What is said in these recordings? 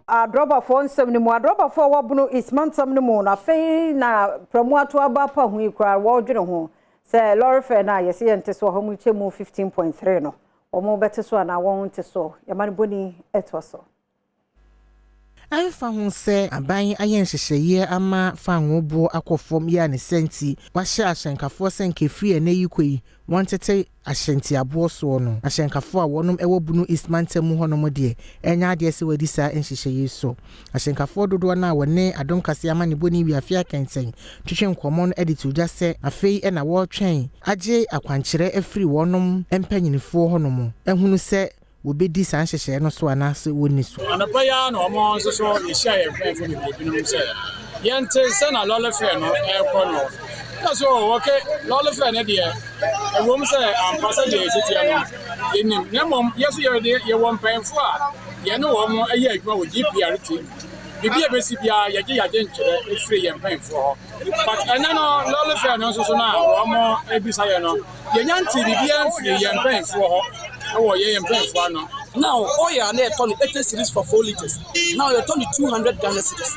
Adrɔbafoɔ nsɛm no mu, adrɔbafoɔ a wɔbono East mantam no mu no, afei na prɛmo ato aba apa ho yi koraa wɔredwene ho sɛ lɔre fare no a yɛse yɛnte so ɔha mu nkyɛmu 15.3 no, wɔn bɛte so anaa wɔn nte so. Yɛma no bɔni ɛtoa so. Ɛmfa ho sɛ aban ayɛ nhyehyɛeɛ ama fangoo boɔ akɔ fam yi a ne saa nti wahyɛ ahyɛnkafoɔ sɛ nka ɛfiri ɛnnɛ yi kɔ yi wɔntete ahyɛntiaboɔ soɔ no, ahyɛnkafoɔ a wɔnom wɔ Bunu East mantam mu hɔnom deɛ ɛnyɛ adeɛ sɛ wɔadi saa nhyehyɛeɛ yi so. Ahyɛnkafoɔ dodoɔ no a wɔne Adom Kaseɛ amanebɔni Wiafia Kɛntɛn twetwe nkɔmmɔ no de too dwa sɛ afei na wɔretwɛn agye akwankyerɛ afiri wɔnom mpanyinifoɔ hɔnom ahunu sɛ Wɔbɛdi saa nhyehyɛeɛ no so anaasɛ wɔnni so. Anɔpa yi ara na wɔn nso so yɛhyia yɛn mpanyinfoɔ bebree binom sɛ yɛnte sɛ na lɔre fare no ɛrekɔ no. Na so wɔke lɔre fare no deɛ ɛwom sɛ ampa sɛ deɛ ɛsi teɛ no yɛnim, na mmom yɛ so yɛde yɛwɔ mpanyinfoɔ a yɛne wɔn yɛ adwuma wɔ GPRT. Biribi a ɛbɛsi biara yɛgye yɛagye nkyerɛ ɛfiri yɛn mpanyinfoɔ hɔ. But ɛnɛ no lɔre fare no nso so no a wɔn ebisa yɛ no, yɛnya ntee biribiara mfiri yɛn mpanyinfoɔ hɔ wɔ yɛn mpanyinfoɔ ano. Now oil a na yɛtɔ no 80 cedis for 4 litres, now yɛtɔ no 200 Ghana cedis.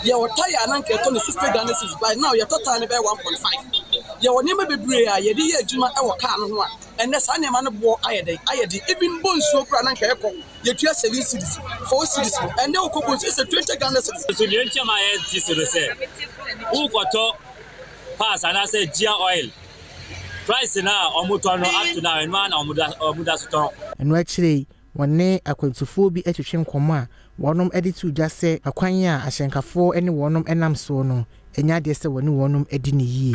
Yɛwɔ tyre a na anka yɛtɔ no 60 Ghana cedis, but now yɛtɔ tyre no bɛyɛ 1.5. Yɛwɔ nneɛma bebree a yɛde yɛ adwuma wɔ car no ho a ɛnnɛ saa nneɛma no boɔ ayɛ dɛn? Ayɛ den. Even bɔ nsuo koraa na anka yɛkɔ yɛtua 7 cedis, 4 cedis no, ɛnnɛ wokɔ bɔ nsuo ɛsɛ 20 Ghana cedis. Nso deɛ nti a ma yɛnte so no sɛ wokɔtɔ parts anaasɛ gear oil price no a wɔtɔ no up to now ɛno ara na wɔda so tɔn. Ɛno akyire yi, wɔne akwantufoɔ bi twetwe nkɔmmɔ a wɔnom de too dwa sɛ akwan a ahyɛnkafoɔ ne wɔnom nam soɔ no, ɛnyɛ adeɛ sɛ wɔne wɔnom di no yie.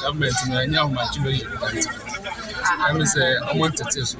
Government no ɛnyɛ ahomakye bɛyɛ nti ɛmi sɛ ɔmo ntete so.